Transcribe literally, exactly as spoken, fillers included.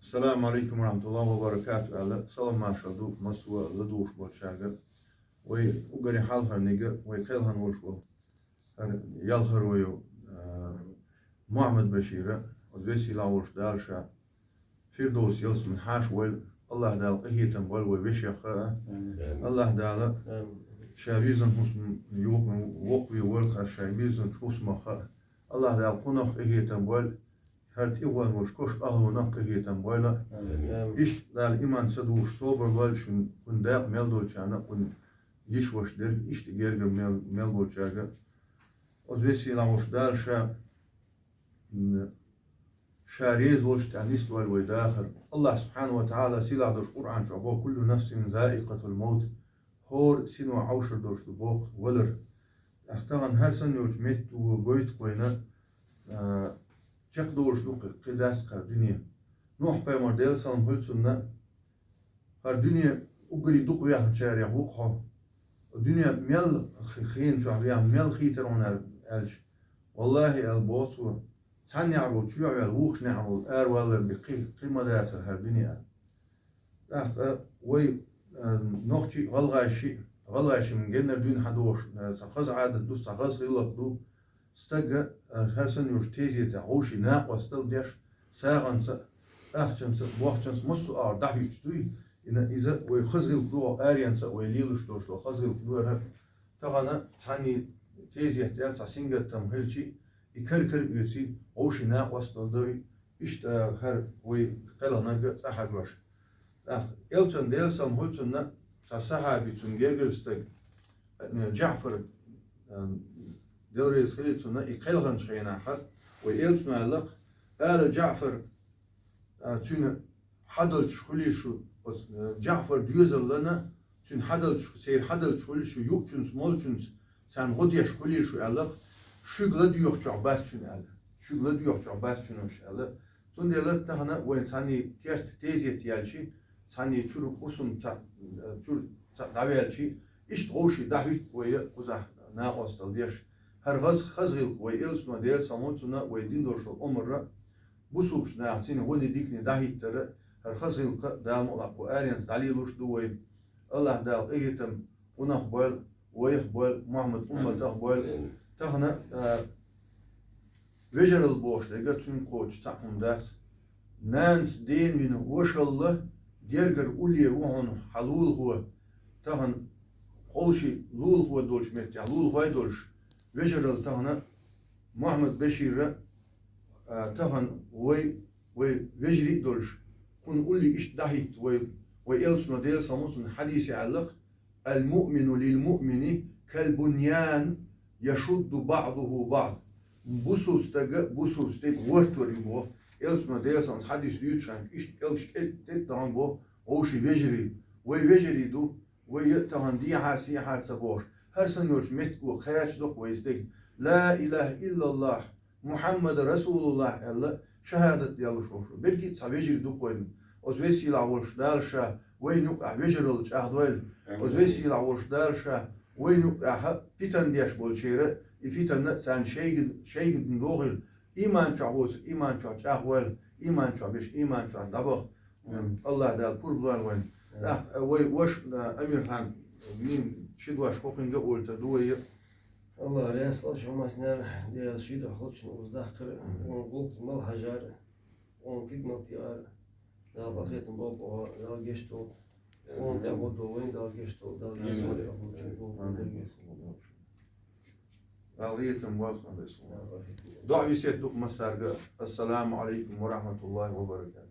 Ассаламу алейкум ва рахматуллахи ва баракату, аьлла, салам маршал ду массо а ладугӀуш болчаьрга. Вай уггаре хьалхарниг, вай кхелхана волуш волу хӀара ялхарвайо, а, Мухьаммад-Башира, оцу весийла волуш Дала ша Фирдовс ялсамани хьаша войла, Аллаха Дала къинхетам бойла вай вешех а. Амин. Аллаха Дала Амин. Ша вирзина хӀусам юкъа воккхаве войла хӀара ша вирзинчу хӀусамах а. Аллаха Дала кхунах къинхетам бойла, хӀара тӀехван волуш кош ахлонах къинхетам бойла. Амин. Иштта Дала иман ца духуш собар лойла шун, кхунна дакъа мел долчарна, кхунна йиш ваша дерг, иштта гергам мел, мел болчаьрга. Оцу весийла волуш Дала ша, м, ша реза волуш тӀехь нисдойла вай дахар. Аллах субхьана ва тагӀала сийлахь долуш Къуръан чохь боху: «Куллу нафсин заикъатул маут». ХӀора сино Ӏовшар долуш ду боху валар. ТӀаккха тахана хӀара санна йолчу метта гойту вайна, а, чекхдолуш ду кхин, кхин дац кхара дуьне. Нохь-пайхамар, Делан салам хуьлу цунна, хӀара дуьне уггаре дукха вехначарех ву-кх хьо. Дуьне мел хи-, хена чохь вехна, мел хийтара хьуна аьлча, валлахӀи, аьлла боху цо, цхьана неӀарволу чоьхьа ваьлла, вукху неӀарволу аравалар бен кхин, кхин ма дацара хӀара дуьне аьлла. ТӀаккха вай, а, нохчий а, гӀалгӀайший а, гӀалгӀайшимма геннара дуьйна хьадогӀуш, а, цхьа хаза Ӏадат ду, цхьа хаза гӀиллакх ду, стага, а, хӀара санна йолчу тезетехь вовшийн накъосталла деш, сагӀанца а, ахчанца а, бохчанца а, массо а агӀор дӀахӀуьттуш дуй, и на-, иза вай хаза гӀиллакх ду, аренца а вай лелаш долуш долу хаза гӀиллакх ду хӀара. Тахана цхьанний тезет яц, цхьа сингаттам хилчий, и кара-кара оьций, вовшийн накъосталла до и, иштта хӀара вай кхелханарг а цӀа хьажош. ТӀаккха элчан, Делан салам хуьлу цунна, цхьа сахьаби цунна гергара стаг, э, Джаъфар, э, Дела реза хили цунна, и кхелханчу хенахь, вай элчано аьлла-кх, ала Джаъфар, а, цуьнан хьадалчаш хуьлийла шу, оцу, э, Джаъфар доьзаллана, цуьнан хьадалчаш, церан хьадалчаш хуьлийла шу, юучуьнца, молчуьнца, царна гӀо деш хуьлийла шу аьлла-кх, шуьга ладоьгӀучохь бац шуьнан аьлла. Шуьга ладоьгӀучохь бац шуьнан уьш аьлла. Цундела тахана вайн цхьанний керта тезет яьлчий, цхьанний чуьра хӀусам цхьаъ, чуьра цхьаъ дӀаваьлчий, иштта вовшийн дӀахӀуьтту вай кхузахь накъосталла деш. ХӀара хаза, хаза гӀиллакх вай элчано, Делан салам хуьлу цунна, вай дина долуш долу омра, бусулбачу наха цуьнан гӀоьнийн диканийн дӀахӀиттар, хӀара хаза гӀиллакх Дала мукъалахь кху аренца дӀалелош ду вай. Аллаха Дала къинхетам кхунах бойла, вайх бойла, Мухьаммад умматах бойла. Амин. Тахана, а, вежаралла бохуш дерг цуьнга кхочуш цхьаъ хӀума дац. Нанас дена вина вашалла гергара уллера ву хьуна хьан лулахо. Тахана ховший лулахо долчу меттехь лулахой долуш, вежаралла тахана Мухьаммад-Башира, а, тахана вай, вай вежарий а долуш, кхунна улле иштта дӀахӀитту вай, вай элчано, Делан салам хуьлу цунна, хьадисехь аьлла-кх: «Ал-муъмину лил-муъмини кал-буньян яшудду баъдуху баъдан». Бусулба стаг а, бусулба стаг а гӀортор ю боху. Элчано, Делан салам хуьлу цунна, хьадис дуьйцучу хенахь иштта пӀелгаш тӀе, тӀе а дахана боху вовшийн вежарий. Вай вежарий ду, вай а тахана дехьа-сехьа ца бохуш, хӀара санна йолчу меттиге кхачадо-кх вай стаг. Ла илаха иллаллахӀ, Мухьаммад расулуллахӀ аьлла, шахӀадат деллаш волуш. Берриге а цхьа вежарий ду-кх вайна. Оцу весийлахь волуш Дала ша вайна юкъахь вежаралла чӀагӀдойла. Амин. Оцу весийлахь волуш Дала ша вайна юкъахь питана деш болчеран, и питана царна шайга, шайга дохийла. Иман чохь воцург иман чохь чӀагӀвойла, иман чохь берш иман чохь дӀабаха. Амин. Аллаха Дала пурба лойла вайна. Амин. ТӀаккха вай ваша, а, Амирхан, нин ши дош хӀокхуьнга а олуьйтур ду вай. Аллах раьза хуьлда шуна массанена, Дела шен дуьхьа хилча уза дахкара, Амин. Вайн гӀуллакхаш мел хьажара, вайн куьг мел тӀеара, Дала къахетам болба, Дала гечдолда. Вайн тӀехь гӀо до вайн, Дала гечдолда, Дала гечдолда. Амин. Дала гечдолда. Дала гечдолда. ДоӀа весет ду массаьрга. Ассаламу алейкум ва рахматуллахи ва баракатух.